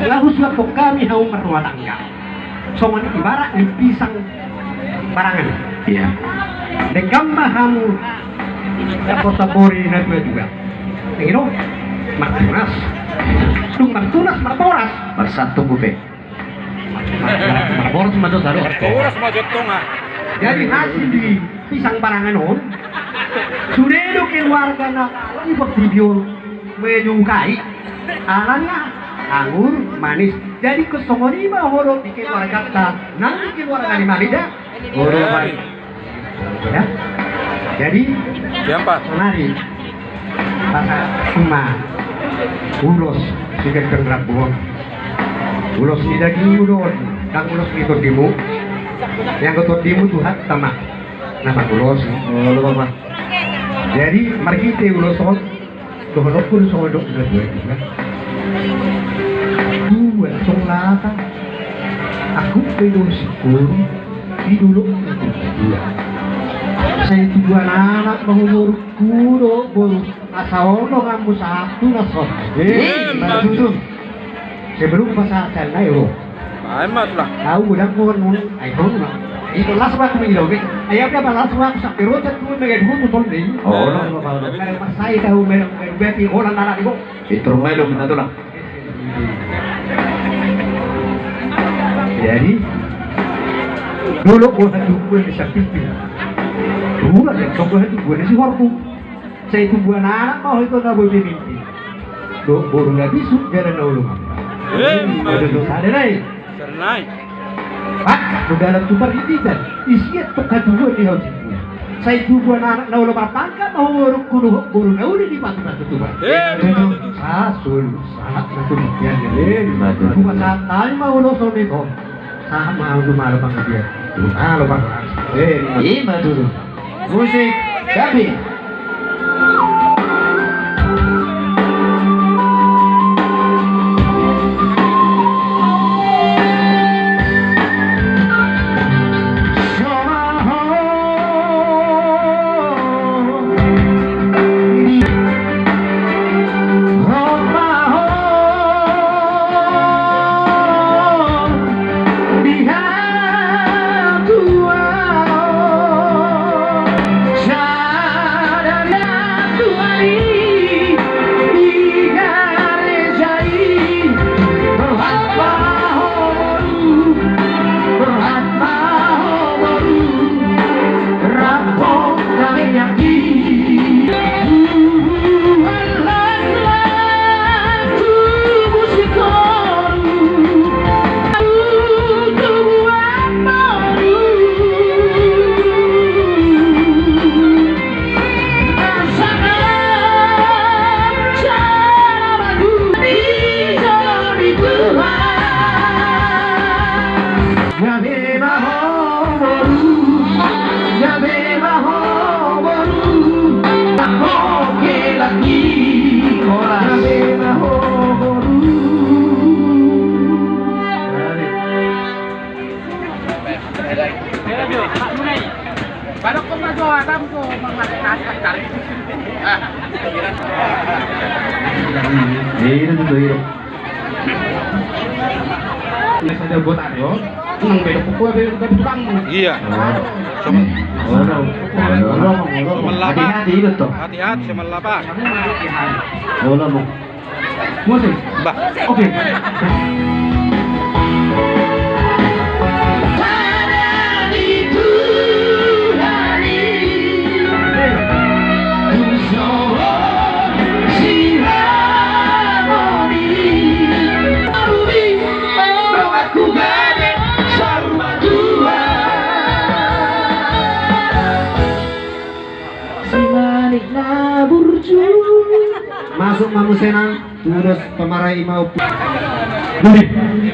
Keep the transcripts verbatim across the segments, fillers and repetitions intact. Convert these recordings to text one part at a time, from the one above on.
Laho suanhon hami hamu marrumah tangga. Songon ibarat ni pisang barangan. Iya. Denggan ma hamu sapor-sapori na tua-tua. Nang i do, martunas. Tung martunas, marboras. Marsantung dope. Marboras ma do tadi. Marboras ma do tong, ah. Jadi hasil di pisang barangan on, sude do keluarga na di portibi on menyukai. Alana anggur manis. Jadi songon i ma holong di keluarganta, nang di keluarga ni Maria. Holong manis. Ya. Jadi, siapa? Sonari. Pasahat ma ulos sigendeng rambu on. Ulos ni dagingmu do on, ndang ulos ni tondimu. Yang ke tondimu Tuhan tama. Nah, Pak ulos. Oh, lu apa? Jadi, marhite ulos on. Dohononku do songon didok na tua-tua. Dua tong lata. Aku pe do singkoru. Di dolok na tua-tua. Sai tubuan anak ma ho borungku do boru. Asa ono hamu satu na son. Eh, eh, ma tutu. Sebelum pasahat sian na i, bro. Ai ma tulang. Au godang ko nun ai hon ma. Ito las waktu mengidau be. Ai apa las waktu sampai rocat tu mega dua tu tol dei. Oh, no. Kalau pas saya tahu mega mega dua ti holan anak ibu. Itu rumah lu minta tulang. Jadi dulu gua satu gua di samping. Dulu ada gua satu gua di si horku. Sai tubuan anak ma ho ito na boi pemimpin. Dohot boru na bisuk jala na olo mamba. Emma tutu. Sada nai. Sada nai. Maka do dalan tu parhipitan. Isi tong hatubuan ni ho singkoru. Sai tubuan anak na olo marpangkat ma ho borungku dohot boru na uli di patu-patu tuba. Emma tutu. Sasolu sahat na tulikian. Emma tutu. Tuba sahat tali ma olo songon i to. Sahat ma olo malo pangadian. Malo pangadian. Emma tutu. Musik, David. Iya, itu tuh, iya. Biasa dia buat Aryo, nang beda pukul, beda tukang. Iya. Oh. Sama. Oh, no. Oh, no. Hati-hati, itu tuh. Hati-hati, sama lapa. Kamu mati, hai. Oh, no. Musik. Bah. Oke. Si Manik na burju. Masuk ma muse nang. Tudos pamarai ma upu. Jadi,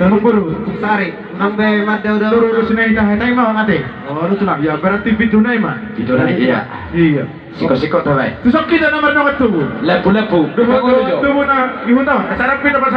tanung boru. Sari, nang be mada udah. Turu sinai tahe tai ma mate. Oh, lu tulang. Ya, berarti pitu nai ma. Pitu nai, iya. Iya. Siko-siko tahe. Tusok kita nomor nomor tubuh. Lepu-lepu. Tubuh, tubuh na, ihun tahu. Acara kita pas